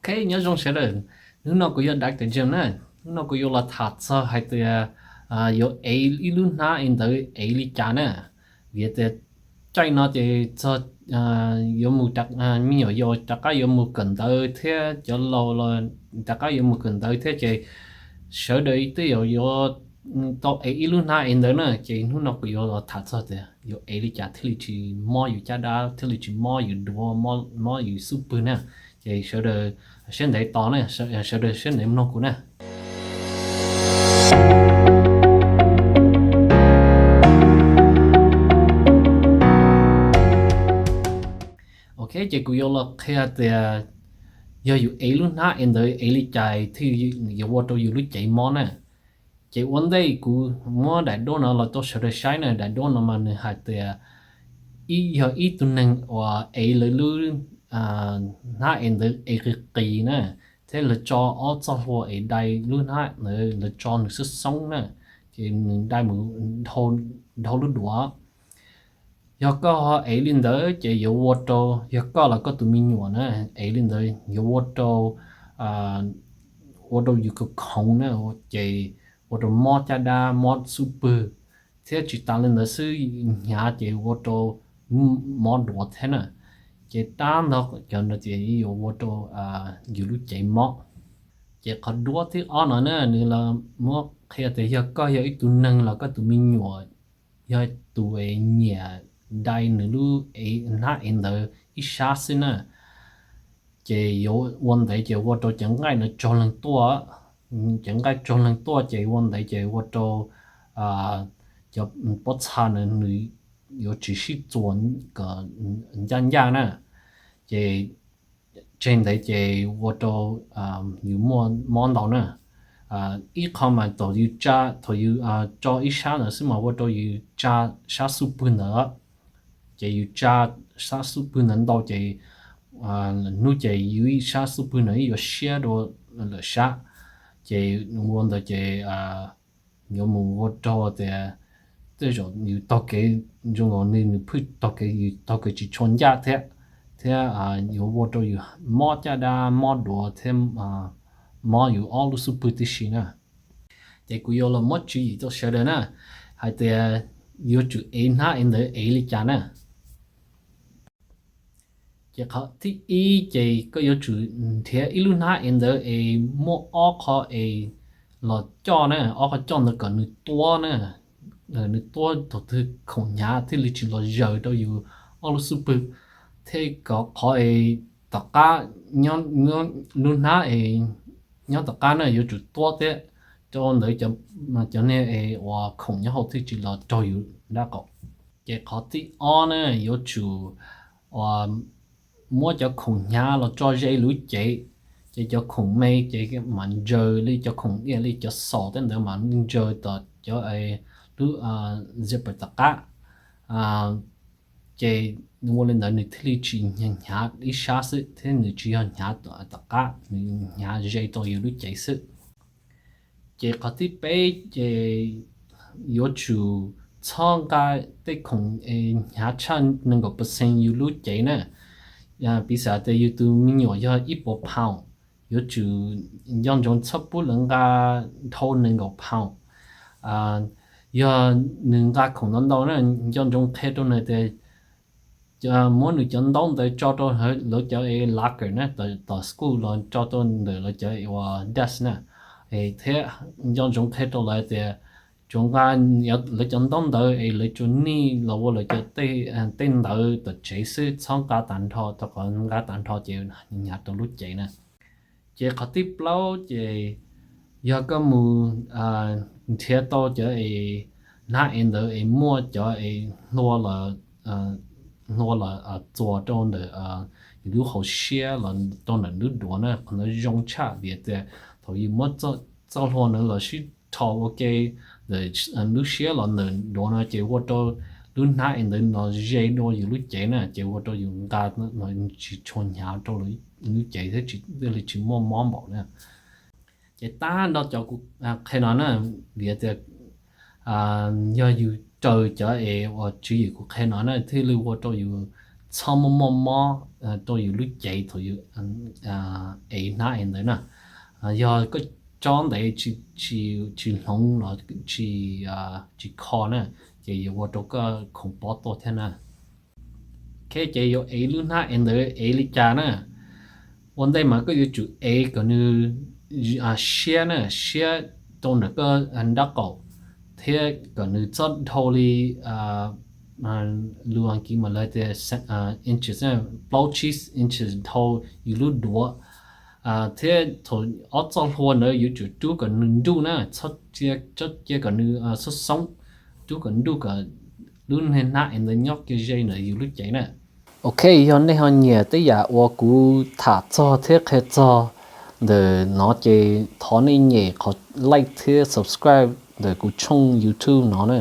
Ok, nyob zoo sawv daws, hnub no kuv yog Doctor Jim na. Hnub no kuv yuav los tham txog hais tias yuav ev ib lub hnab ev ntawv ev li cas na. Vim tias caij no ces txog yuav mus, me nyuam yaus rov qab yuav mus kawm ntawv thiab cov laus los rov qab yuav mus kawm ntawv thiab ces sawv daws twb yog yuav tau ev ib lub hnab ev ntawv na. Ces hnub no kuv yuav los tham txog tias yuav ev li cas thiaj li tsis mob yus caj dab, thiaj li tsis mob yus duav, mob yus xub pwg na. Ces sawv daws siab ntev tos na, sawv daws siab ntev mloog kuv na. Ok, ces kuv yuav los qhia tias yog yus ev lub hnab ev ntawv ev li cas thiaj yuav ua rau yus lub cev mob na. Ces ua ntej kuv muab daim duab no los rau sawv daws saib na. Daim duab no mas nws hais tias ib, yog ib tug neeg uas ev lawv lub hnab ev ntawv ev qis qis na, thiab lawv tso ob txoj hlua es dai lub hnab ntawd, lawv tso nws xoob xoob na, ces nws dai mus dhau lub duav. Yog koj ho ev li ntawd ces yuav ua rau, yog koj los koj tus me nyuam na, ev li ntawd yuav ua rau, ua rau yus khoom na, ces ua rau mob caj dab, mob xub pwg, thiab tsis tas li ntawd xwb, hnyav ces ua rau mob duav thiab na. Ces tab ntog cov no ces yuav ua rau yus lub cev mob. Ces qhov duab thib ob no na, nws los muab qhia tias yog koj yog ib tug neeg los koj tus me nyuam yog tus nyiam dai nws lub hnab ev ntawv ib sab xwb na, ces yuav ua ntawd ces ua rau cov nqaij no tsaug leeg tuaj. Cov nqaij tsaug leeg tuaj ces ua ntawd ces ua rau cov pob txha no nws yuav tsis sib txuas kom ncaj ncaj na. Ces tseg ntawd ces ua rau yus muaj mob ntau na. Ib qho mas thaum yus tsa, thaum yus tso ib sab ntawd xwb mas ua rau yus tsa sab xub pwg ntawd, ces yus tsa sab xub pwg ntawd ntau ces hnub ces yus ib sab xub pwg ntawd yuav siab dua lwm sab. Ces ua ntawd ces yuav mus ua rau tias tej zaum yus taug kev zoo nkaus nws, nws phwj taug kev, yus taug kev tsis tshua ncaj thiab, thiab yuav ua rau yus mob caj dab, mob duav thiab mob yus ob lub xub pwg tib si na. Ces kuv yuav los muab tswv yim rau sawv daws na, hais tias yuav tsum ev hnab ev ntawv ev li cas na. Ces qhov thib ib ces koj yuav tsum nrhiav ib lub hnab ev ntawv es muaj ob qho es los coj na, ob qho coj ntawd kom nws tuab na, nws tuab thaum twg khoom hnyav thiaj li tsis los zaws rau yus ob lub xub pwg, thiab kom qhov es tom qab, lub hnab es nyob tom qab na yuav tsum tuab thiab, rau ntawd cov niag es uas khoom nyob hauv thiaj tsis los raug yus nraub qaum. Ces qhov thib ob na yuav tsum muab cov khoom hnyav los tso ze lub cev, ces cov khoom me ces mam ntsaws li, cov khoom diaj li cov xaus tej ntawd mam ntsaws tom cov lub zipper tom qab. Ces ua li ntawd nws thiaj li tsis hnyav ib sab xwb thiab nws tsis yog hnyav tom qab, nws hnyav ze rau yus lub cev xwb. Ces qhov thib peb ces yuav tsum txhob nqa tej khoom hnyav tshaj nees nkaum percent yus lub cev na. Piv xam tias yus tus me nyuam yog ib puas pound, yuav tsum nco ntsoov txhob pub lawv nqa dhau nees nkaum pound. Yog nws nqa khoom ntau ntau na, nco ntsoov qhia rau nws tias muab nws cov ntaub ntawv tso rau lawv cov locker na, tom school los tso rau ntawm lawv cov uas desk na, thiab nco ntsoov qhia rau lawv tias tsuas nqa lawv cov ntaub ntawv es lawv tsuas nij los ua lawv cov tej ntawv tom tsev xwb, txhob nqa tag nrho, rau qhov nqa tag nrho ces hnyav rau lub cev na. Ces qhov thib plaub ces yog koj mus nrhiav tau cov es hnab es ntawd es muaj cov es hlua los txuas rau ntawm yus lub hauv siab los rau ntawm lub duav na, qhov ntawd zoo tshaj vim tias thaum yus muab txoj hlua ntawd los sib tho ua ke ntawm lub siab los ntawm duav no ces ua rau lub hnab es ntawd no ze dua yus lub cev na, ces ua rau yus nqa tsis tshua hnyav rau lub cev thiab thiaj li tsis muaj mob npaum na. Ces tab nrho cov kuv qhia no na, vim tias yog yus raws cov es uas tswv yim kuv qhia no na thiaj li ua rau yus txhob muaj mob mob rau yus lub cev thaum yus ev hnab ev ntawd na. Yog koj tsob ntawd tsis hloov los tsis kho na, ces yuav ua rau koj khoom pob tuaj thiab na. Ok, ces yuav ev lub hnab ev ntawd ev li cas na? Ua ntej mas koj yuav tsum ev kom nws siab na, siab rau ntawm koj nraub qaum, thiab kom nws txhob dhau li, lus Askiv mas lawv tias inches, plaub tsib inches dhau yus lub duav. Thiab thaum ob txoj hlua ntawd yuav tsum rub kom nws nruj na, txhob cia kom nws xoob xoob, rub kom nruj kom lub niag hnab ev ntawd nyob kiag ze ntawm yus lub cev na. Ok, yog nej ho nyiam tej yam uas kuv tham txog thiab qhia txog ntawm no ces thov nej nyem qhov like thiab subscribe ntawm kuv tshooj YouTube no na.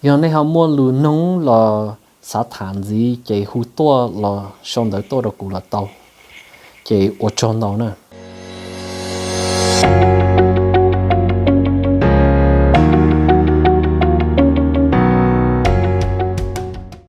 Yog nej ho muaj lus nug los xav tham ntxiv ces hu tuaj los sau ntawv tuaj rau kuv los tau. Ces ua tsaug ntau na.